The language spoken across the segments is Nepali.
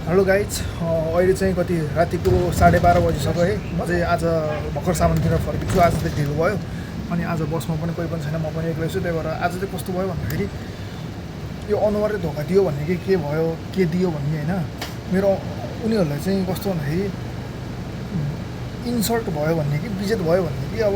हेलो गाइज, अहिले चाहिँ कति रातिको 12:30 बजिसक्यो है। म चाहिँ आज भर्खर सामान किनेर फर्किन्छु। आज चाहिँ ढिलो भयो अनि आज बसमा पनि कोही पनि छैन, म पनि एक्लै छु। त्यही भएर आज चाहिँ कस्तो भयो भन्दाखेरि यो अनुहारले धोका दियो भन्ने कि के भयो, के दियो भन्ने होइन। मेरो उनीहरूलाई चाहिँ कस्तो भन्दाखेरि इन्सल्ट भयो भन्ने कि विजेत भयो भन्ने कि अब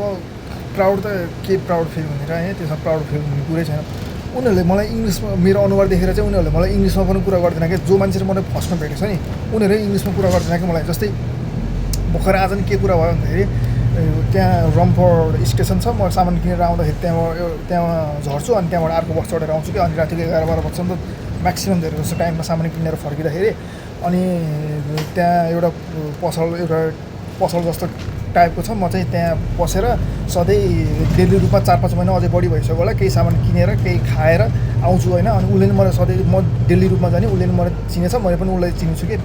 प्राउड त के प्राउड फिल हुने र होइन, त्यसमा प्राउड फिल हुने कुरै छैन। उनीहरूले मलाई इङ्ग्लिसमा मेरो अनुहार देखेर चाहिँ उनीहरूले मलाई इङ्ग्लिसमा पनि कुरा गर्दैन क्या। जो मान्छेले मलाई फर्स्टमा भेटेको छ नि उनीहरू इङ्ग्लिसमा कुरा गर्दैन कि मलाई। जस्तै भर्खर आज नि के कुरा भयो भन्दाखेरि त्यहाँ रम्फोर्ड स्टेसन छ, म सामान किनेर आउँदाखेरि त्यहाँ झर्छु अनि त्यहाँबाट अर्को बस चढेर आउँछु कि। अनि रातिको 11-12 बज्छ नि त म्याक्सिमम् धेरै जस्तो टाइममा सामान किनेर फर्किँदाखेरि। अनि त्यहाँ एउटा पसल जस्तो टाइपको छ। म चाहिँ त्यहाँ पसेर सधैँ डेली रूपमा 4-5 महिना अझै बढी भइसक्यो होला केही सामान किनेर केही खाएर आउँछु होइन। अनि उसले नि मलाई सधैँ म डेली रूपमा जाने, उसले नि मलाई चिनेछ, मैले पनि उसलाई चिन्छु कि।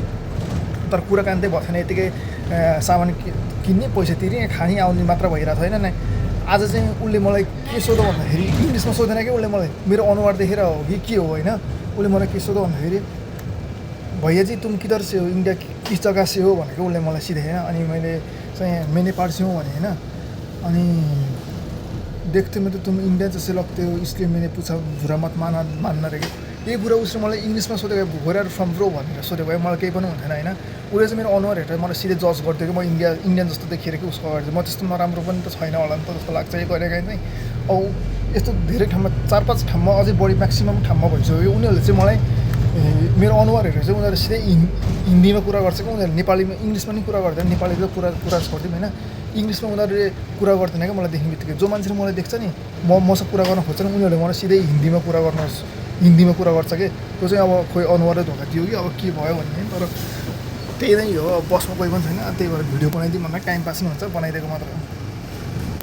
तर कुराकानी चाहिँ भएको छैन, यतिकै सामान किन्ने, पैसा तिर्ने, खाने, आउने मात्र भइरहेको छैन नि। आज चाहिँ उसले मलाई के सोध्यो भन्दाखेरि इङ्ग्लिसमा सोधेन कि उसले मलाई मेरो अनुहार देखेर हो कि के हो होइन। उसले मलाई के सोध्यो भन्दाखेरि भैया जी तुम किधर से हो, इंडिया किस जगह से हो भनेको उसले मलाई सिधै होइन। अनि मैले चाहिँ मैं नेपाल से हूँ भने होइन। अनि देखते में तो तुम इंडिया जैसे लगते हो इसलिए मैंने पूछा, बुरा मत मान्ना रहेको। यही कुरा उसले मलाई इङ्ग्लिसमा सोधेको, वेयर आर फ्रम ब्रो भनेर सोधेको भए मलाई केही पनि हुन्थेन होइन। उसले चाहिँ मेरो अनुहार हेरेर मलाई सिधै जज गर्थ्यो कि म इन्डियन जस्तो देखिएर कि उसको अगाडि म त्यस्तो नराम्रो पनि त छैन होला नि त जस्तो लाग्छ। यो कहिलेकाहीँ चाहिँ अब यस्तो धेरै ठाउँमा 4-5 ठाउँमा अझै बढी म्याक्सिमम् ठाउँमा भइसक्यो। उनीहरूले चाहिँ मलाई मेरो अनुहार हेरेर चाहिँ उनीहरू सिधै हिन्दीमा कुरा गर्छ कि। उनीहरूले नेपालीमा इङ्ग्लिसमा नि कुरा गर्दैन, नेपालीमा कुरा गर्थ्यौँ होइन। इङ्ग्लिसमा उनीहरूले कुरा गर्दैन क्या मलाई देख्ने बित्तिकै। जो मान्छेले मलाई देख्छ नि मसँग कुरा गर्न खोज्छ नि उनीहरूले मलाई सिधै हिन्दीमा कुरा गर्छ कि। त्यो चाहिँ अब खोइ अनुहारले धोका दियो कि अब के भयो भन्ने। तर त्यही नै हो, अब बसमा कोही पनि छैन, त्यही भएर भिडियो बनाइदिउँ भन्दा टाइम पास नि हुन्छ, बनाइदिएको मात्र हो।